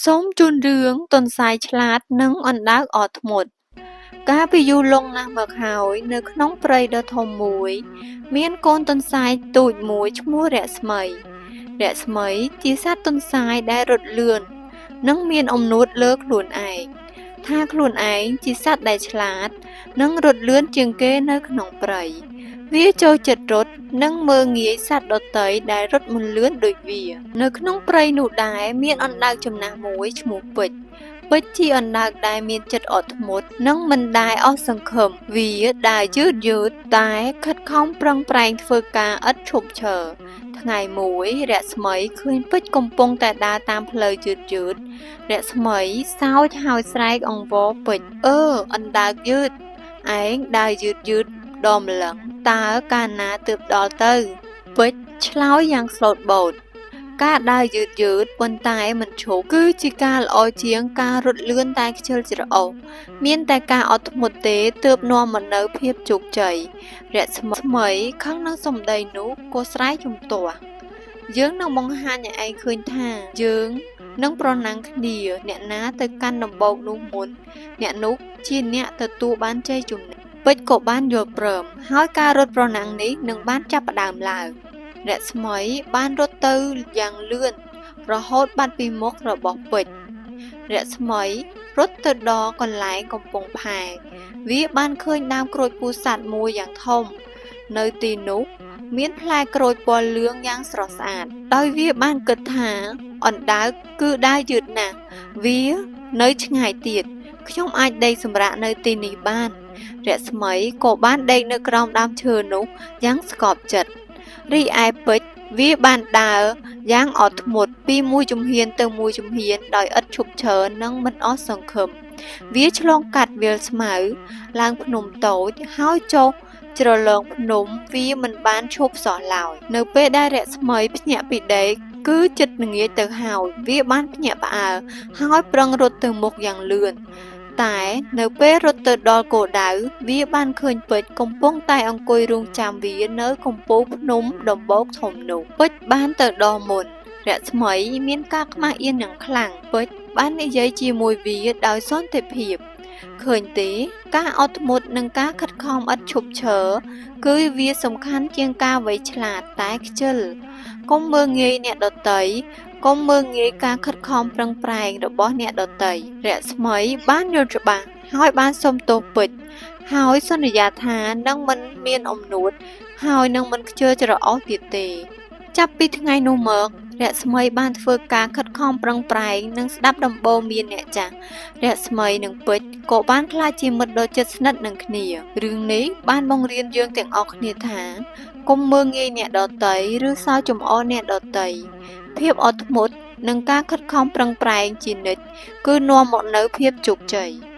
សូមជូនរឿងទន្សាយឆ្លាតនិងអណ្ដើកអត់ធ្មត់ កាលពីយូរលង់ណាស់មកហើយ នៅក្នុងព្រៃដ៏ធំមួយ មានកូនទន្សាយតូចមួយឈ្មោះរស្មី រស្មីជាសត្វទន្សាយដែលរត់លឿន និងមានអំនួតលើខ្លួនឯង ថាខ្លួនឯងជាសត្វដែលឆ្លាត និងរត់លឿនជាងគេនៅក្នុងព្រៃ វាចូលចិត្តរត់ និងមើលងាយសត្វដទៃដែលរត់មិនលឿនដូចវា នៅក្នុងព្រៃនោះដែរមានអណ្ដើកចំណាស់មួយឈ្មោះពេជ្រ ពេជ្រជាអណ្ដើកដែលមានចិត្តអត់ធ្មត់ និងមិនដែលអស់សង្ឃឹម វាដើរយឺតៗតែខិតខំប្រឹងប្រែងធ្វើការឥតឈប់ឈរ ថ្ងៃមួយរស្មីឃើញពេជ្រកំពុងតែដើរតាមផ្លូវយឺតៗ រស្មីសើចហើយស្រែកអង្វរពេជ្រ អឺអណ្ដើកយឺត ឯងដើរយឺតៗដល់ម្លឹង តើកាលណាទើបដល់ទៅ ពេជ្រឆ្លើយយ៉ាងស្លូតបូត ការដើរយឺតៗប៉ុន្តែមិនឈប់ គឺជាការល្អជាងការរត់លឿនតែខ្ជិលច្រអូស មានតែការអត់ធ្មត់ទេទើបនាំមកនូវភាពជោគជ័យ រស្មីខឹងនឹងសម្ដីនោះក៏ស្រែកជំទាស់ យើងនឹងបង្ហាញឲ្យឯងឃើញថា យើងនឹងប្រណាំងគ្នា អ្នកណាទៅកាន់ដំបូកនោះមុន អ្នកនោះជាអ្នកទទួលបានជ័យជំនះ ពេជ្រក៏បានយល់ព្រម ហើយការរត់ប្រណាំងនេះនឹងបានចាប់ផ្ដើមឡើង រស្មីបានរត់ទៅយ៉ាងលឿនរហូតបាត់ពីមុខរបស់ពេជ្រ រស្មីរត់ទៅដល់កន្លែងកំពង់ផែ វាបានឃើញដើមក្រូចពោធិ៍សាត់មួយយ៉ាងធំ នៅទីនោះមានផ្លែក្រូចពណ៌លឿងយ៉ាងស្រស់ស្អាត ដោយវាបានគិតថាអណ្ដើកគឺដើរយឺតណាស់ វានៅឆ្ងាយទៀត ខ្ញុំអាចដេកសម្រាកនៅទីនេះបាន រស្មីក៏បានដេកនៅក្រោមដើមឈើនោះយ៉ាងស្កប់ចិត្ត រីឯពេជ្រវាបានដើរយ៉ាងអត់ធ្មត់ពីមួយជំហានទៅមួយជំហានដោយឥតឈប់ឈរនិងមិនអស់សង្ឃឹម វាឆ្លងកាត់វាលស្មៅ ឡើងភ្នំតូច ហើយចុះជ្រលងភ្នំវាមិនបានឈប់សោះឡើយ នៅពេលដែលរស្មីភ្ញាក់ពីដេកគឺជិតល្ងាចទៅហើយ វាបានភ្ញាក់ផ្អើលហើយប្រឹងរត់ទៅមុខយ៉ាងលឿន តែនៅពេលរត់ទៅដល់គោលដៅ វាបានឃើញពេជ្រកំពុងតែអង្គុយរង់ចាំវានៅកំពូលភ្នំដំបូកធំនោះ ពេជ្របានទៅដល់មុន រស្មីមានការខ្មាស់អៀនយ៉ាងខ្លាំង ពេជ្របាននិយាយជាមួយវាដោយសន្តិភាព ឃើញទេ ការអត់ធ្មត់និងការខិតខំឥតឈប់ឈរ គឺវាសំខាន់ជាងការវៃឆ្លាតតែខ្ជិល កុំមើលងាយអ្នកដទៃ កុំមើលងាយការខិតខំប្រឹងប្រែងរបស់អ្នកដទៃ រស្មីបានយល់ច្បាស់ ហើយបានសុំទោសពេជ្រ ហើយសន្យាថានឹងមិនមានអំនួត ហើយនឹងមិនខ្ជិលច្រអូសទៀតទេ ចាប់ពីថ្ងៃនោះមក រស្មីបានធ្វើការខិតខំប្រឹងប្រែងនិងស្ដាប់ដំបូន្មានអ្នកចាស់ រស្មីនិងពេជ្រក៏បានក្លាយជាមិត្តដ៏ជិតស្និទ្ធនឹងគ្នា រឿងនេះបានបង្រៀនយើងទាំងអស់គ្នាថា កុំមើលងាយអ្នកដទៃឬសើចចំអកអ្នកដទៃ ភាពអត់ធ្មត់និងការខិតខំប្រឹងប្រែងជានិច្ចគឺនាំមកនូវភាពជោគជ័យ។